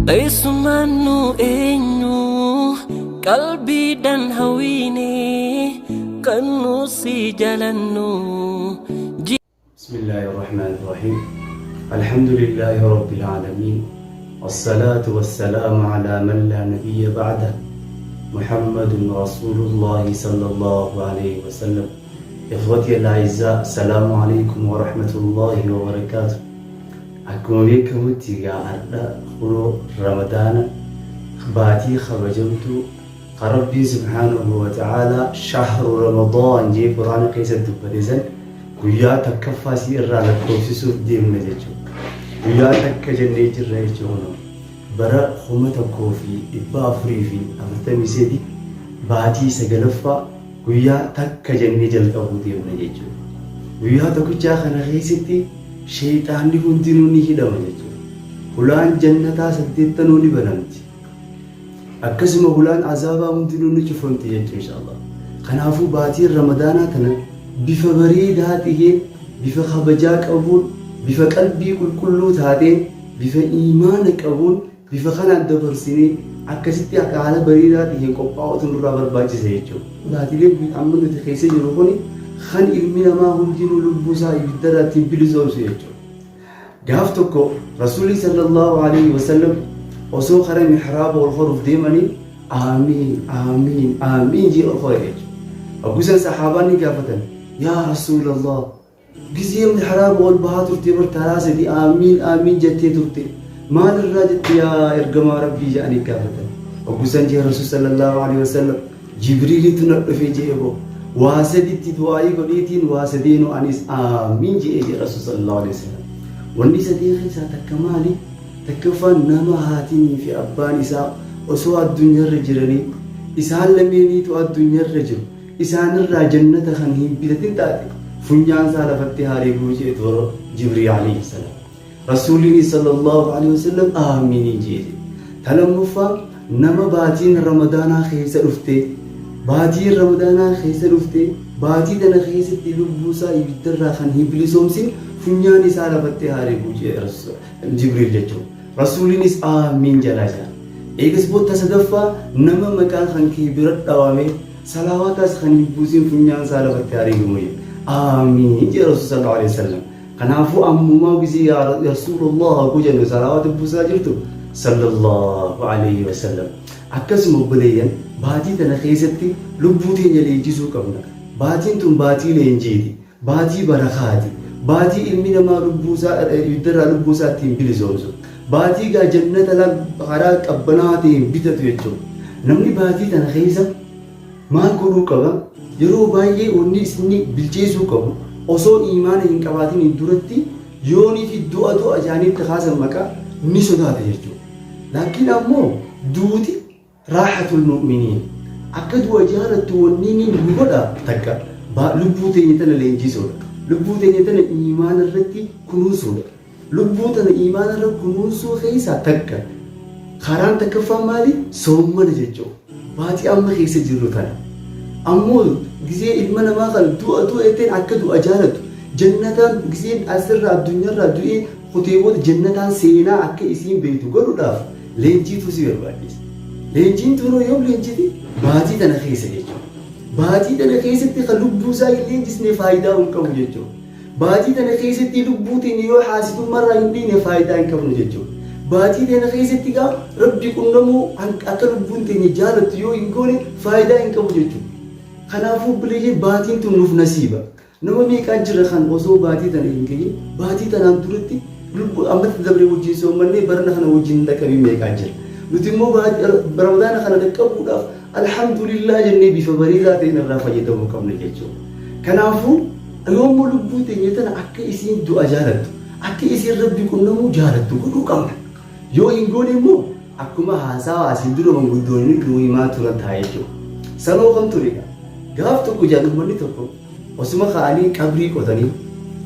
Eessumaan nu eenyu qalbiidhaan hawwiine kan nu si jaalannu. بسم الله الرحمن الرحيم الحمد لله رب العالمين والصلاة والسلام على من لا نبي بعده محمد رسول الله صلى الله عليه وسلم. إخوتي الأعزاء، السلام عليكم ورحمة الله وبركاته. Akkuma beekamutti egaa har'a kunoo Ramadaana, baatii kabajamtuu kan Rabbiin subhaanahu wa ta'aalaa shahru Ramadaan jee Quraana keessatti dubbate san guyyaa takkaffaa sii irraa lakkoofsisuuf deemna jechuudha. Guyyaa takka jennee jirra jechuudha. Bara 1443 baatii sagalaffaa guyyaa takka jennee jalqabuu deemna jechuudha. Guyyaa tokkichaa kana keessatti sheeyxaanni hundinuu ni hidhama jechuudha. Hulaan jannataa saddeettanuu ni banamti. Akkasuma hulaan azaabaa hundinuu ni cufamti jechuudha inshallah. Kanaafuu baatiin Ramadaanaa tana bifa bareedaa taheen, bifa kabajaa qabuun, bifa qalbii qulqulluu taateen, bifa iimaana qabuun, bifa kanaan dabarsinee akkasitti akka haala bareedaa taheen qophaa'uutu nurraa barbaachisa jechuudha. Baatileen amma nuti keessa jirru kuni kan ilmi namaa hundinuu lubbuu isaa ibiddarraa ittiin bilisoomsu jechuudha. Gaaf tokko Rasuulli sallallahu alaihi wasallam osoo kara mihraaba ol koruuf deemanii aamiin, aamiin, aamiin jee ol kore jechuudha. Hogguu san sahaabaan ni gaafatan, yaa Rasuulallah, gizee mihraaba ol bahaa turte bar taraa sadi aamiin, aamiin jettee turte, maalirraa jette yaa ergamaa Rabbii jedhanii gaafatan. Hogguu san jee Rasuul sallallahu alaihi wasallam, Jibriilitu na dhufe jee boo waa saditti du'aa'ii godheetiin waa sadeenuu anis aamiin je'ee jee Rasuul sallallahu alaihi wasallam. Wanni sadeen keessaa takka maali? Takkaffaan, nama haatinii fi abbaan isaa osoo addunyaarra jiranii, isaan lameeniitu addunyaarra jiru, isaanirraa jannata kan hin bitatin taate, funyaan isaa lafatti haa reebuu jee toora Jibriil alayhi salaam. Rasuuliinis sallallahu alaihi wasallam aamiin jee. Ta lammaffaa, nama baatiin Ramadaanaa keessa dhufte, baatiin Ramadaanaa keessa dhufte, baatii tana keessatti lubbuu isaa ibiddarraa kan hin bilisoomsin, funyaan isaa lafatti haa reebuu jee Jibriil jechuudha. Rasuuliinis aamiin jalaa jira. Eegas booda sadaffaa, nama maqaan kan kee bira dhawame salaawaataas kan hin buusin, funyaan isaa lafatti haa reebamu jee. Aamiin jee Rasuul sallallahu alaihi wasallam. Kanaafuu ammumaa gisee yaa Rasuulallah hogguu jennu salawaata buusaa jirtu sallallahu alaihi wasallam. Akkasuma obboleeyyan, baatii tana keessatti lubbuu teenya leenjisuu qabna. Baatiin tun baatii leenjiiti. Baatii barakaati. Baatii ilmi namaa lubbuu isaa ibiddarraa lubbuu isaa ittiin bilisoomsu. Baatii gaa jannata karaa qabbanaa ta'een bitatu jechuudha. Namni baatii tana keessa maal godhuu qaba? Yeroo baay'ee wanni inni bilcheessuu qabu, osoo iimaana hin qabaatiniin duratti yoonii fi du'a du'a jaanii itti kaasan maqaa ni sodaata jechuudha. Laakiin ammoo duuti raahatul mu'miniin, akka du'a jaalattu wanni inni nu godha takka lubbuu teenya tana leenjisuudha. Lubbuu teenya tana iimaana irratti kunuunsuudha. Lubbuu tana iimaana irra kunuunsuu keessaa takka karaan takkaffaan maali? Soommana jechuudha. Baatii amma keessa jirru tana. Ammoo gizee ilma namaa kana du'a du'a jetteen akka du'a jaalatu, jannataan gizeen asirraa addunyaarraa du'ee kutee booda jannataan seenaa akka isiin beektu godhuudhaaf leenjiitu si barbaachisa. Leenjiin tunoo yoom leenjiti? Baatii tana keessa jechuudha. Baatii tana keessatti kan lubbuu isaa hin leenjisne faayidaa hin qabu jechuudha. Baatii tana keessatti lubbuu teenya yoo haasidummarraa hin dhiine faayidaa hin qabnu jechuudha. Baatii tana keessatti gaa Rabbi qunnamuu akka lubbuun teenya jaalattu yoo hin goone faayidaa hin qabu jechuudha. Kanaafuu obboleeyyan, baatiin tun nuuf nasiiba. Nama meeqaa jira kan osoo baatii tana hin gahin baatii tanaan duratti lubbuu ammatti dabre wajjin soommannee barana kana wajjin hin dhaqqabin meeqaa jira. Nuti immoo Ramadaana kana dhaqqabuudhaaf alhamdulillah jennee bifa bareedaa ta'een irraa fayyadamuu qabna jechuudha. Kanaafuu yoommoo lubbuu teenya tana akka isiin du'a jaalattu, akka isiin Rabbi qunnamuu jaalattu godhuu qabna. Yoo hin goone immoo akkuma haasawa asiin dura manguddoonni nuu himaa turan ta'a jechuudha. Sanoo kam ture egaa? Gaaf tokko jaan uummanni tokko osuma ka'anii qabrii qotanii,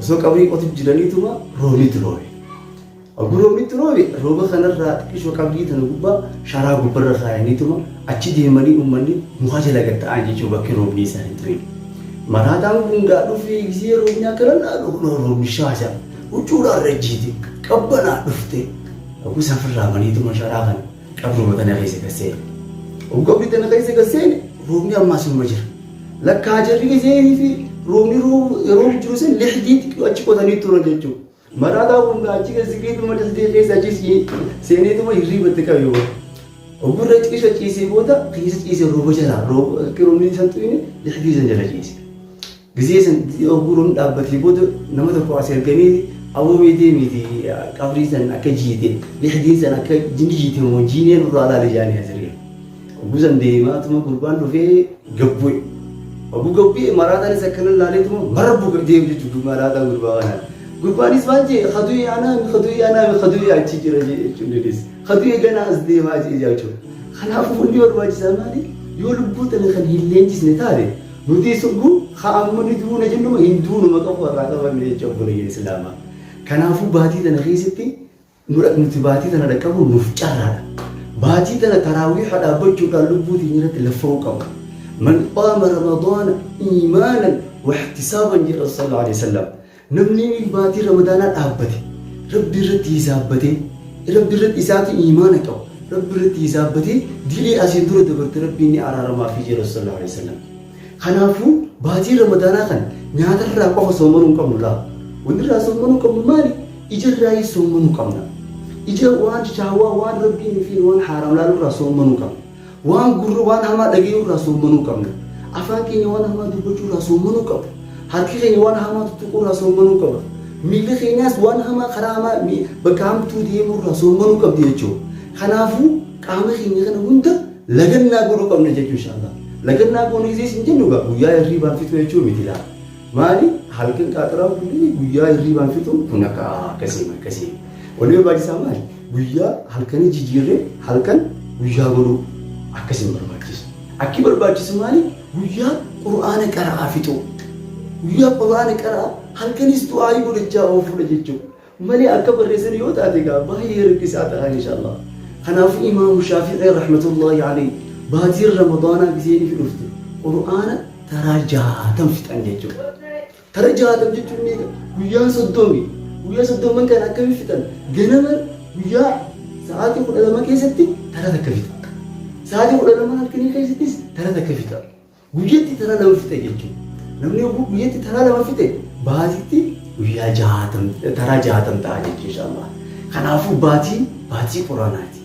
osoo qabrii qotu jiraniituma roobni roobe. Hogguu roobni itti roobe, rooba kanarraa xiqqishoo qabrii tana gubbaa sharaa gubbarra kaayaniituma achi deemanii uummanni muka jala gad ta'an jechuu, bakki roobni isaan hin turin. Maraataan kun gaa dhufee gisee roobni akkana laalu, kunoo roobni shaasha huccuudhaan rajjiite qabbanaa dhufte. Oguu san firraa baniituma sharaa kana qabruma tana keessa gad seene. Oguu qabrii tana keessa gad seene roobni ammaas numa jira. Lakkaa jarri giseenii fi roobni yeroo jiru san lixdii xiqqoo achi qotanii turan jechuudha. Maraataa kun achi keessa siqeetuma lixdii keessa achi seeneetuma hirriiba itti qabe booda. Oguu irra ciisa ciisee booda keessa ciise rooba jalaa rooba roobni san xuyine lixdii san jala ciise. Gizee san hogguu roobni dhaabbatee booda nama tokko as erganii aboo mee deemiiti qabrii san akka jiite lixdiin san akka jinni jiite moo jiinee nurraa laali jaanii as ergan. Hogguu san deemaatuma gurbaan dhufee gabbu'e. Hogguu gabbu'e maraataanis akkana laaleetuma marabbu deemu jechuudha maraataan gurbaa kanaan. Gurbaanis maal jee kadu'e anaami kadu'e anaami kadu'e achi jira jee jechuun kadu'e ganaa as deemaa jee jechuudha. Kanaafuu wanni barbaachisaa maali? Yoo lubbuu tana kan hin leenjisne taate Nutis hogguu ka amma ni duuna jennuma hin duunu maqa warraa qabanne jecha obboleeyyan islaamaa. Kanaafuu baatii tana keessatti nuti baatii tana dhaqqabuun nuuf carraadha. Baatii tana taraawiiha dhaabbachuudhaan lubbuu teenya irratti laffa'uu qabna. Man qaama ramadaana iimaanan wa ihtisaaban jedha Rasuul sallallahu alaihi wasallam. Namni baatii ramadaanaa dhaabbate Rabbi irratti hisaabbatee Rabbi irratti isaatu iimaana qaba Rabbi irratti hisaabbatee dilii asiin dura dabarte Rabbiin ni araaramaafii jedhe Rasuul sallallahu alaihi wasallam. Kanaafuu baatii ramadaanaa kana nyaatarraa qofa soomanuu hin qabnu laa. Wanni irraa soomanuu qabnu maali? Ija irraayis soomanuu qabna. Ija waan shahawaa waan Rabbiin hin feene waan haaraam laaluu irraa soomanuu qabna. Waan gurra waan hamaa dhagayuu irraa soommanuu qabna. Afaan keenya waan hamaa dubbachuu irraa soommanuu qaba. Harki keenya waan hamaa tuttuquu irraa soommanuu qaba. Miilli keenyaas waan hamaa karaa hamaa bakka hamtuu deemuu irraa soommanuu qabdi jechuudha. Kanaafuu qaama keenya kana hunda lagannaa godhuu qabna jechuudha inshaallah. Lagannaa goone gisee isin jennu egaa guyyaa hirriibaan fixuu jechuu miti laa. Maali halkan qaaxaraa bulanii guyyaa hirriibaan fixuu kun akka akkasii akkasii. Wanni barbaachisaa maali? Guyyaa halkanii jijiirree halkan guyyaa godhuu akkas hin barbaachisu. Akki barbaachisu maali? Guyyaa Qur'aana qara'aa fixuu. Guyyaa Qur'aana qara'aa halkanis du'aayii godhachaa oofuudha jechuudha. Malee akka barreessan yoo taate egaa baay'ee rakkisaa ta'a inshallah. Kanaafuu Imaamu Shaafi'ii rahmatullahi alayhi baatiin Ramadaanaa gisee inni dhufte Qur'aana taraa 60 fixan jechuudha. Tara 60 jechuun meeqa? Guyyaan soddomi. Guyyaa soddomman kana akkamiin fixan? Ganama guyyaa sa'aatii 12 keessatti tara takka fixa. Sa'aatii 12 halkanii keessattis tara takka fixa. Guyyatti tara lama fixa jechuudha. Namni yogguu guyyatti taraa lama fixe baatitti guyyaa jahaatam taraa 60 ta'a jechuudha inshallah. Kanaafuu baatiin baatii Quraanaati.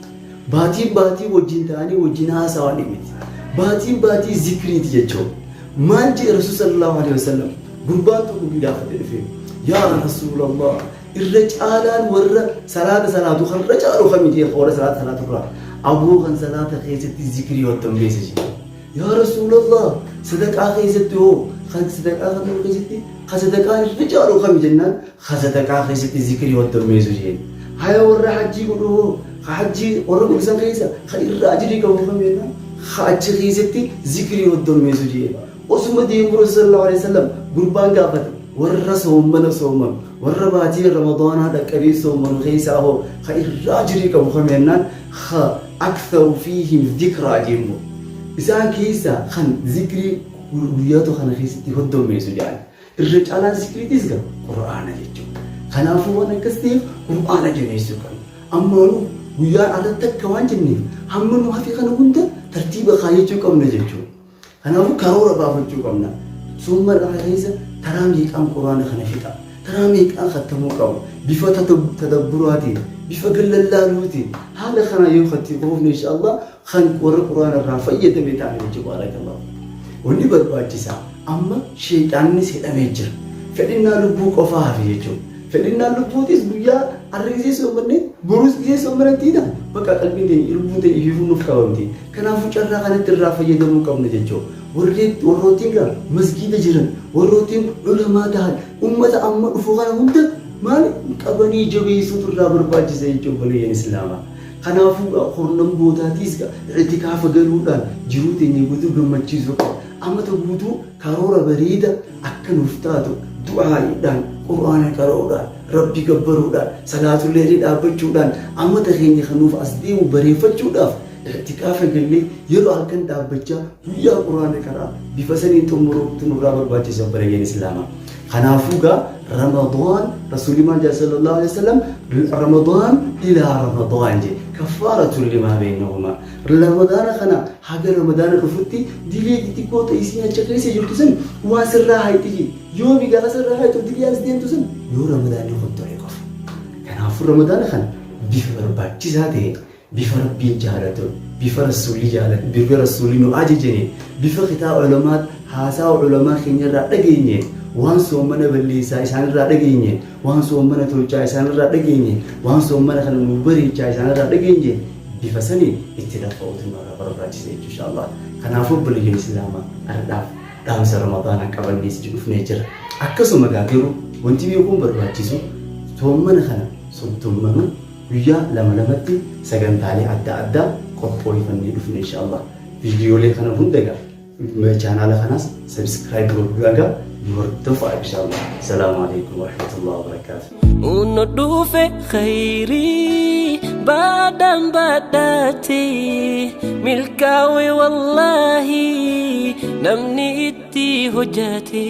Baatiin baatii wajjin ta'anii wajjin haasawaa miti. Baatiin baatii zikriiti jechuudha. Maal jedhe Rasuul sallallahu alaihi wasallam gurbaan tokko gaafate dhufe yaa Rasuulallah irra caalaan warra salaata salaatu kan irra caalu kami jedhe warra salaata salaatu irraa aboo kan salaata keessatti zikrii hoddommeessa jedhe. Yaa Rasuulallah sadaqaa keessatti hoo kan sadaqaa kan keessatti kan sadaqaan irra caalu kami jennaan ka sadaqaa keessatti zikrii hoddommeessu jeen. Haya warra hajjii godhu hoo ka hajjii warra godhu san keessa ka irra ajrii qabu kami jennaan ka achi keessatti zikrii hoddommeessu jeen. Osuma deemu Rasuul sallallahu alaihi wasallam gurbaan gaafate warra soommana soomanu warra baatii ramadaanaa dhaqqabee soomanu keessaa hoo ka irra ajrii qabu kami jennaan ka aktharu fiihim dhikraa jeen moo. Isaan keessaa kan zikrii guyyaa tokko kana keessatti hoddommeessu jedhan. Irra caalaan zikriitis gaa Qur'aana jechuudha. Kanaafuu waan akkas ta'eef Qur'aana jabeessuu qabna. Ammaanuu guyyaan arra takka waan jenneef hamma nu hafe kana hunda tartiiba kaayyachuu qabna jechuudha. Kanaafuu karoora baafachuu qabna. Sooma irraa keessa taraa meeqaan Qur'aana kana fixa? Taraa meeqaan khattamuu qaba? Bifa tadabburaatiin, bifa gallallaaluutiin haala kanaan yoo khattii qoofne inshallah kan warra Qur'aana irraa fayyadame ta'an jechuudha. Baarakallahu. Wanni barbaachisaa amma sheexaannis hidhamee jira. Fedhinnaa lubbuu qofaa hafe jechuudha. Fedhinnaan lubbuutis guyyaa har'a gisee soommanne borus gisee soommanatti ta'a. Bakka qalbiin teenya lubbuun teenya ifiifuu nuuf qabamti. Kanaafuu carraa kanatti irraa fayyadamuu qabna jechuudha. Warroottiin gaa masgiida jiran, warroottiin ulamaa ta'an, ummata amma dhufu kana hunda maal qabanii jabeessuutu irraa barbaachisa jechuudha obboleeyyan Islaamaa. Kanaafuu gaa kurnan boodaatiis gaa i'tikaafa galuudhaan jiruu teenya guutuu gammachiisuu qaba. Amata guutuu karoora bareeda akka nuuf taatu du'aa'iidhaan, Qur'aana qara'uudhaan, Rabbi gabbaruudhaan, salaatulleelii dhaabbachuudhaan amata keenya kan nuuf as deemu bareeffachuudhaaf i'tikaafa gallee yeroo halkan dhaabbachaa guyyaa Qur'aana qara'aa bifa saniin xumuruutu nurraa barbaachisa obboleeyyan Islaamaa. Kanaafuu gaa Ramadaan Rasuulli maal jedha sallallahu alaihi wasallam? Ramadaan ilaa Ramadaan jedhe, kaffaaratun limaa beeynahumaa. Ramadaana kana haga Ramadaana dhufutti dilii xixiqqoo ta isiin achi keessa jirtu san waa sirraa hayxi jedhe. Yoomi gaafa sirraa hayxu dilii as deemtu san? Yoo Ramadaanni kun ture qofa. Kanaafuu Ramadaana kana bifa barbaachisaa ta'een, bifa Rabbiin jaalatuun, bifa Rasuulli jaalatu, bifa Rasuulli nu ajajaniin, bifa kitaaba ulamaa, haasawa ulamaa keenyarraa dhageenyeen, waan soommana balleessaa isaanirraa dhageenyeen, waan soommana tolchaa isaanirraa dhageenyeen, waan soommana kana nu bareechaa isaanirraa dhageenyeen, bifa saniin itti lafa'uutu nurraa barbaachisa jechuudha inshallah. Kanaafuu obboleeyyan Islaamaa, ardhaaf dhaamsa Ramadaanaa qabannee si dhufnee jira. Akkasuma gaa garuu wanti beekuun barbaachisu, soommana kana soddommanuu guyyaa lama lamatti sagantaalee adda addaa qophooyfannee dhufne inshallah. Viidiyoolee kana hunda gaa chaanaala kanaas subscribe godhuudhaan gaa nu hordofaa inshallah. Salaamu alaikum warahmatullahi wabarakatuh. Uno dhufe khayrii baadhaan baadhaate, milkaa'e wallaahi namni itti hojjate.